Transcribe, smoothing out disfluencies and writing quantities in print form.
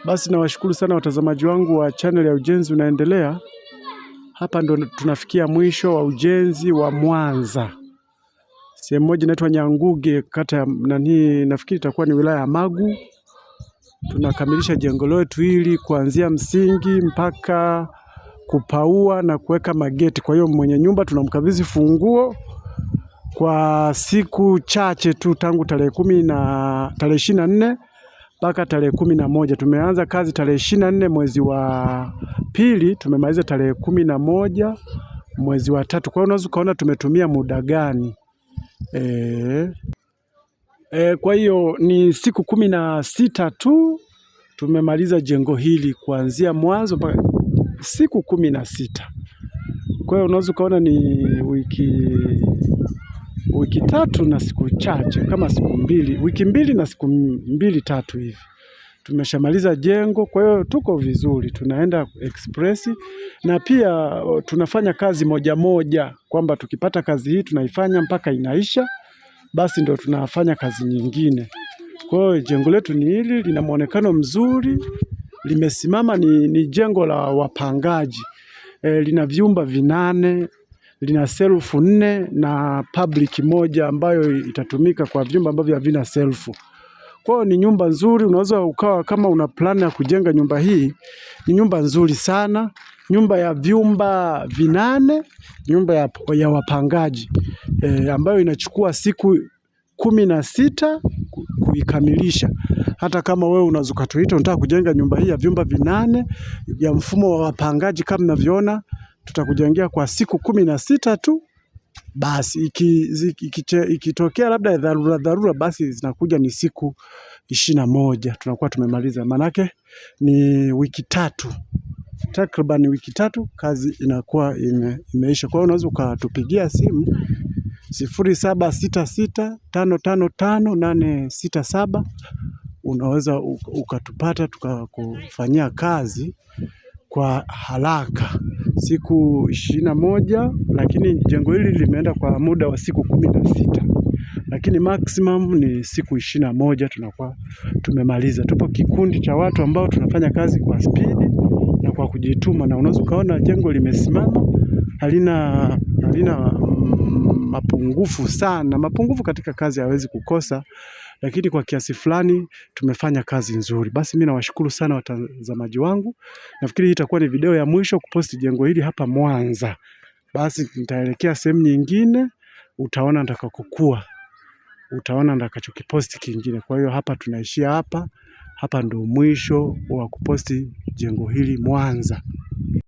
Basi nawashukuru sana watazamaji wangu wa channel ya Ujenzi Unaendelea. Hapa ndo tunafikia mwisho wa ujenzi wa Mwanza, sehemu moja inaitwa Nyanguge, kata ya nani, nafikiri itakuwa ni wilaya ya Magu. Tunakamilisha jengo letu hili kuanzia msingi mpaka kupaua na kuweka mageti. Kwa hiyo mwenye nyumba tunamkabidhi funguo kwa siku chache tu tangu tarehe 10 na tarehe 24 mpaka tarehe 11. Tumeanza kazi tarehe 24 mwezi wa pili, tumemaliza tarehe 11 mwezi wa tatu. Kwa hiyo unaweza ukaona tumetumia muda gani. Kwa hiyo ni siku 16 tu tumemaliza jengo hili kuanzia mwanzo mpaka siku 16. Kwa hiyo unaweza ukaona ni wiki 3 na siku chache, kama siku 2, wiki 2 na siku 2 3 hivi. Tumeshamaliza jengo, kwa hiyo tuko vizuri, tunaenda express na pia tunafanya kazi moja moja, kwamba tukipata kazi hii tunaifanya mpaka inaisha, basi ndio tunafanya kazi nyingine. Kwa hiyo jengo letu ni hili, lina muonekano mzuri, limesimama, ni jengo la wapangaji. Lina vyumba 8, lina selfu 4 na public moja ambayo itatumika kwa vyumba ambavyo havina selfu. Kwa hiyo ni nyumba nzuri, unaweza ukawa kama una plan ya kujenga nyumba hii, ni nyumba nzuri sana, nyumba ya vyumba 8, nyumba ya wapangaji ambayo inachukua siku 16 kuikamilisha. Hata kama wewe unaweza ukatuita unataka kujenga nyumba hii ya vyumba 8 ya mfumo wa wapangaji kama mnavyoona, tutakujengea kwa siku 16 tu. Basi ikitokea labda dharura basi zinakuja ni siku 21 tunakuwa tumemaliza. Manake ni wiki 3, takriban wiki 3 kazi inakuwa imeisha. Kwa hiyo unaweza ukatupigia simu 0766 555 867. Unaweza ukatupata tukakufanyia kazi kwa haraka siku 21, lakini jengo hili limeenda kwa muda wa siku 16, lakini maximum ni siku 21 tunakuwa tumemaliza. Tupo kikundi cha watu ambao tunafanya kazi kwa spidi na kwa kujituma, na unaweza ukaona jengo limesimama, halina mapungufu sana. Mapungufu katika kazi hawezi kukosa, lakini kwa kiasi fulani tumefanya kazi nzuri. Basi mimi nawashukuru sana watazamaji wangu. Nafikiri hii itakuwa ni video ya mwisho kuposti jengo hili hapa Mwanza. Basi nitaelekea sehemu nyingine, utaona nitakakokuwa, utaona nitakachokiposti kingine. Kwa hiyo hapa tunaishia hapa. Hapa ndo mwisho wa kuposti jengo hili Mwanza.